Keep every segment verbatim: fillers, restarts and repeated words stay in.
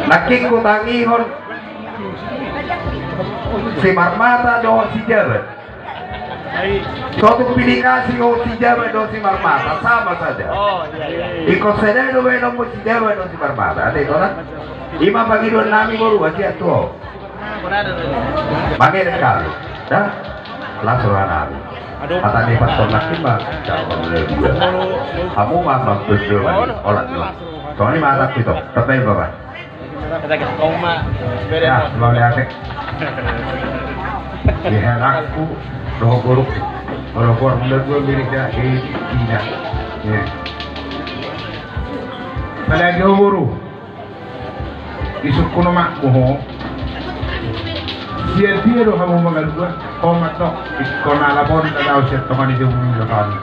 Nangkin hutangihon Simarmata dohot Sijabat. Sotung pinikasi ho Sijabat dohot Simarmata, sama saja. Ingkon sada do baenonmu Sijabat dohot Simarmata, ate, ingkon na. Ima pangidoan nami boru, ate, tu ho. Mangede kalu da. Las roha nami. Hata ni pason nangkin ma. Hamu ma mampedo ma. Olat ma. Songon i ma hata tu, tong. Tepe, Bapak. Ya, mauliate. Di helakku dohot borukku. Molo borukku dua milik da e, tidak. Ya. Apalagi ho boru. Isungkun omakku ho. Sian dia do hamu mangalua? Ho ma tong, ingkon alap on na laho sian tonga ni jabumi do hami.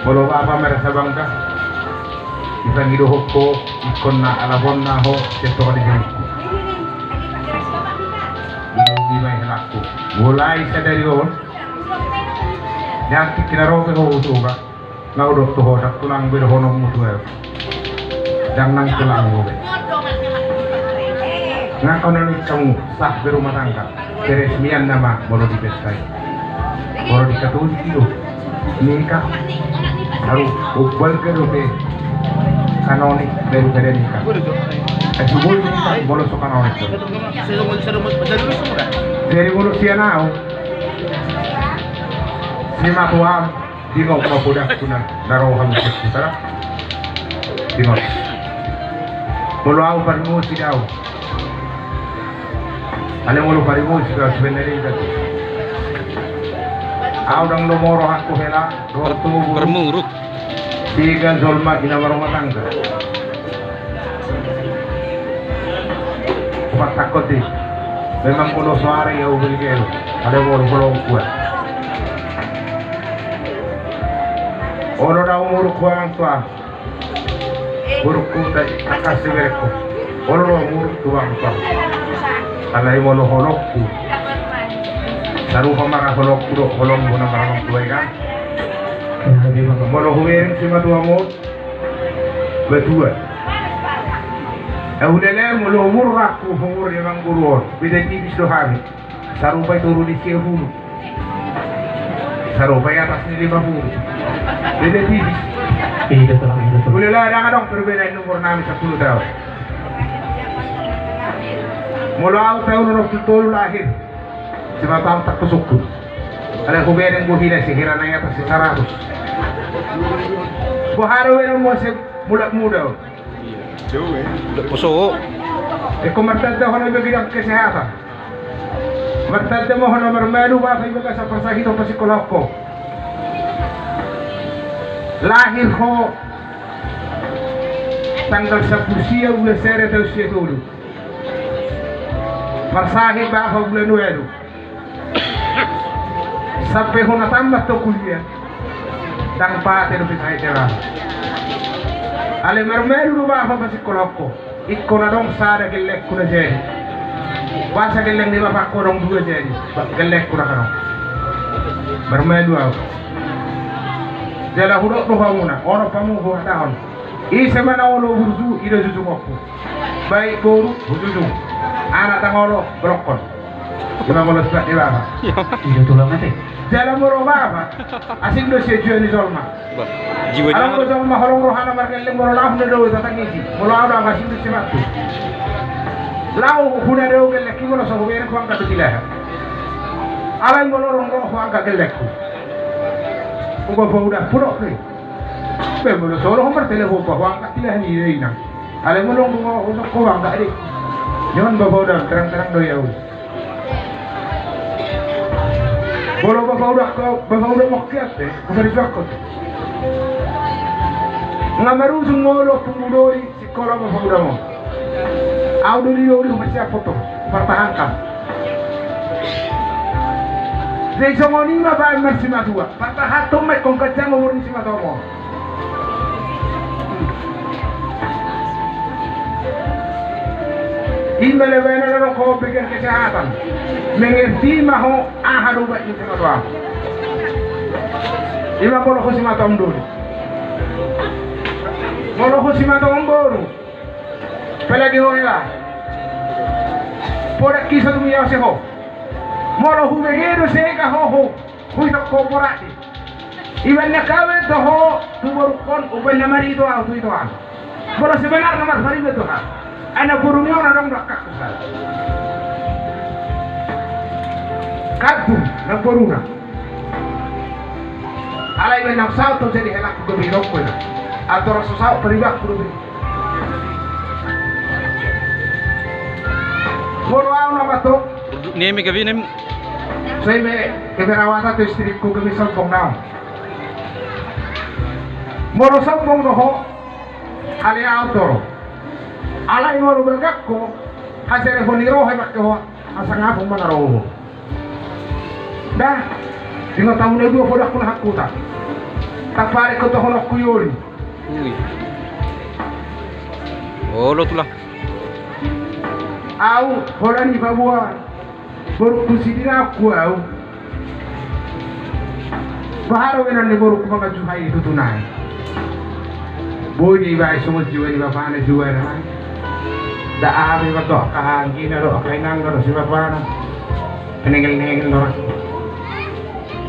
Molo bapa merasa bangga, dipangidohon ho, ingkon na alap on na ho sian tonga ni jabumi. Ima i helakku. Mulai sadari on, jangkik kinarope ho tu ba. Nga hudok tu ho, ndang tulang be dohononmu tu ahu. Ndang nang tulang ho be. Nga kono ni kamu sah berumah tangga. Peresmian nama molo di pesta i. Molo di Katolik i do nikah. Haru umbal ga dope kanonik daripada nikah. Eh, subul nikah molo so kanonik. Jadi molo sian ahu, simatuam. Dingok ma podahku na, na ro hamu sian hutara. Dingok. Molo ahu parmusi do ahu. Alai molo parmusi do ahu, sebenarna i kan. Ahu ndang lomo rohangku hela, rohangku parmuruk. Siga jolma i na marumah tangga. Hupasahat di. Memang molo so ari ahu beli gel. Ada molo molo kuat. Olo da umurku amang tua. Umurku tak kasih berekku. Olo da umurku amang tua. Alai molo holongku. Sarupa ma ra holongku do holongmu na marhaha tua i kan. Molo hubereng simatuam on. Batua. Ahu lele molo umur rakku umur ni amang boru on. Beda tipis do hami. Sarupa i toru ni sia pulu. Sarupa i atas ni lima pulu. Beda tipis. Iya, betul, iya, betul. Molo lele ndang adong perbedaan umur nami sapulu taon. Molo ahu taon onom pulu tolu lahir. Simatuam tak kusukut. Alai hubereng bohina sihira na i atas ni saratus. Boha do bereng muse mulak muda. Poso. Ingkon martanda hona bagidang kesehatan. Martanda ma hona marmalu bapa i bagasan parsahiton pasingkolahon ho. Lahir ho tanggal sampulu sia bulan sada taon sia tolu. Marsahit bapa bulan ualu. Sampe hona tamat ho kuliah. Ndang pate dope sahit bapa. Alai marmalu do bapa pasingkolahon ho. Ingkon adong sada gellengku na jadi. Boasa gelleng ni bapakku adong dua jadi. Gellengku na adong. Marmalu ahu. Jala hudok do hamuna. Onom hamu huhatahon. Ise ma na olo burju i do jujungonku. Baik boru, hujujung. Anak tangolo, bolongkon. Ima molo sifat ni bapa. Iya tulang ate. Jala molo bapa. Asing do sia jiwa ni jolma. Adong do jolma holong rohana margelleng molo laho na do tatangisi. Molo ahu do asing do sifatku. Laho huna do gellengki molo so hubereng huangkat do tilaha. Alai molo adong do huangkat gellengku. Uba paudah pulok do i. Be molo solo ho martelepon ba huangkat tilaha ni inang. Alai molo nunga usok ho angkat di. Jangan bapa udah terang-terang do i ahu. Molo bapa udah ko bapa udah mokkiat de. Bukan itu aku. Nga marujung molo pungudori sikola bapa udah mo. Ahu do di do di masih apa tuh? Pertahankan. Jadi songon i ma baen marsimatua. Pertahankan ma ingkon ganjang umur ni simatuam on. Ima leleng na ro ho bagian kesehatan. Mengerti ma ho aha do baen ni simatuam. Ima molo ho simatuam doli. Molo ho simatuam boru. Apalagi ho hela. Poda kisa tu mia ose ho. Molo hubege do sega ho ho. Hui tokko porati. Iban na kawe do ho tu borukon uban na marito au tu ito an. Molo sebenarna marhari be do ha. Anak boru ni on adong do akak kusal. Kadung na boruna. Alai menang saut to jadi helak ku gabe dokko na. Atau rasa saut peribak ku gabe. Molo au na mato. Ni mi gabe nem. Sai me keberawata tu istriku gabe sombong na. Molo sombong do ho. Ale au toro. Alai molo bagakko. Hasere ho ni rohe bakke ho. Asa ngapung mana roho. Dah, lima tahun na dua poda kuna hakuta. Tapare ko tohon aku yoli. Ui. Olo tulang. Au, holan i paboa. Borukku sidina aku au. Baharo wenan ni borukku mangajuhai tutunai. Boi di bai songon jiwa ni bapana jiwa na. Da abi batok kahanggina do kainang do si bapana. Penengel-nengel nora.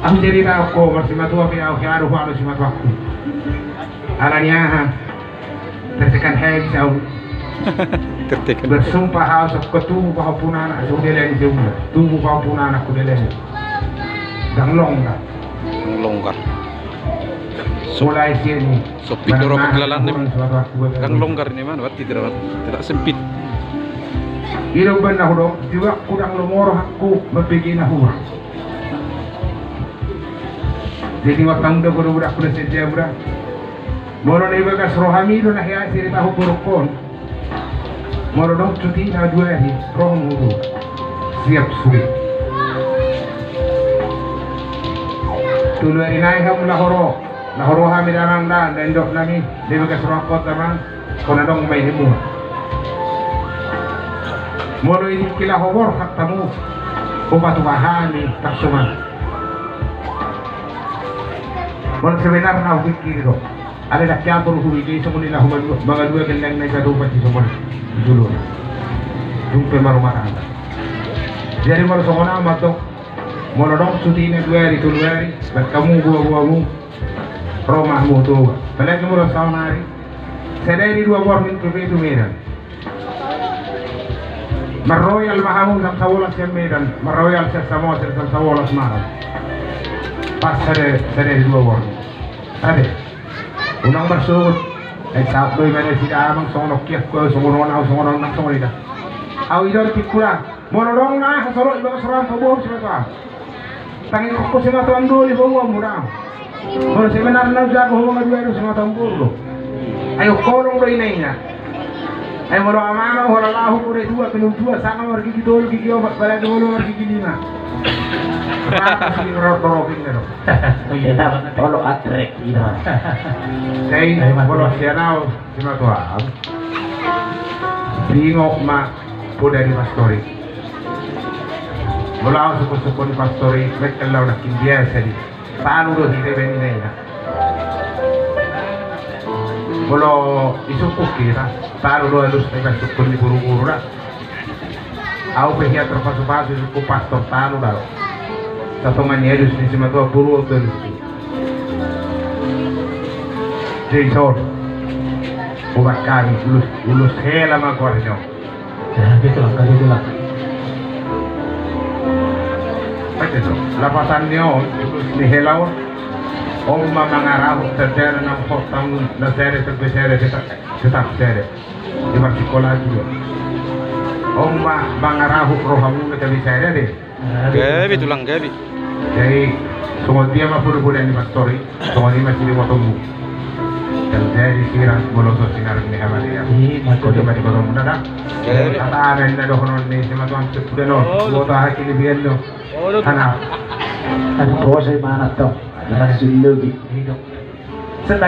Au jadi tau ko marsimatua pe au ke aru halo simatuaku. Alani aha. Tertekan hei sau. Tertekan. Bersumpah hau sok ketubu pahopun anak sudeleng seumur. Tubu pahopun anak kudeleng. Dang longgar. Dang longgar. Mulai sini. Sopit do ropak lalan nem. Dang longgar ni mana berarti tidak tidak sempit. Ilo ban na hudok juga kudang lomoro hakku mepegi na hura. Jadi waktu muda bodo budak kuda sedia budak. Molo na ibagas rohami do na hea siri tahu borokon. Molo dong cuti na dua hari rohmu do. Siap sulit. Tulu hari naik kamu lahoro. Lahoro hami damang dan dendok nami. Na ibagas rohakon damang. Kona dong mai ni mua. Molo ini kila hobor hatamu. Ko patuha hami tak suman. Molo sebenarna hupikiri do. Ada dak campur hubege songon i na humanua mangalua gendang na i katupat i songon i. Julu. Jumpe marumah tangga. Jadi molo songon amat dong. Molo dong cuti na dua hari tolu hari. Bat kamu buah-buahmu. Roma mutu. Apalagi molo saonari. Sadari dua borngin tu Medan. Marroyal ma hamu jam sabolas sian Medan, marroyal sian Samosir jam sabolas malam. Pas sada sada di dua borngin. Ade. Unang marsogot. Ai sahat do i mana sida amang songon okiak ko songon on au songon on nang songon ida. Au idon tikula. Molo dong na hasoro ibagas roham pabohom sibaga. Tangi kokko simatuam do di bobo mura. Molo sebenarna jago ho mangaduadu simatuam boru do. Ayo kolong do ina ina. Ayo molo amama hola lahu kure tua penun tua sanga margigi tolu gigi opat balagi molo margigi lima. Rata sini rorok rorok ini do. Olo atrek ina. Dai molo sianau simatuam. Bingok ma. Poda ni pastori. Molo au sukun-sukun ni pastori, baik kalau nak kindia sadi. Tanu do hite bani nena. Molo isukun kita, tanu do alus nena sukun ni buru-buru da. Au pe hea terpasu-pasu sukun pastor tanu da. Satongan ni alus ni simatua buru au pe alus. Jason. Ubat kami, ulus, ulus hela ma kuarnyo. Nah, gitu lah, gitu lah. Baca tu. Lapasan ni on, ni hela on. On ma mangarahut terdana nang hotang na sere, tetap sere, tetap, tetap sere. Di marsikola juga. On ma mangarahut rohamu na gabe sere de. Gabe tulang gabe. Jadi songon dia ma poda-poda ni pastori. Songon i ma sini motomu. Terjadi sirang moloso sinarang ni hamalian. Kau dia ma di kotomu na da. Kata amen na dohonon ni simatuam sepuluh no. Kota haki ni bian no. Anak. Anak proses mana tau. Anak sulubi. Sena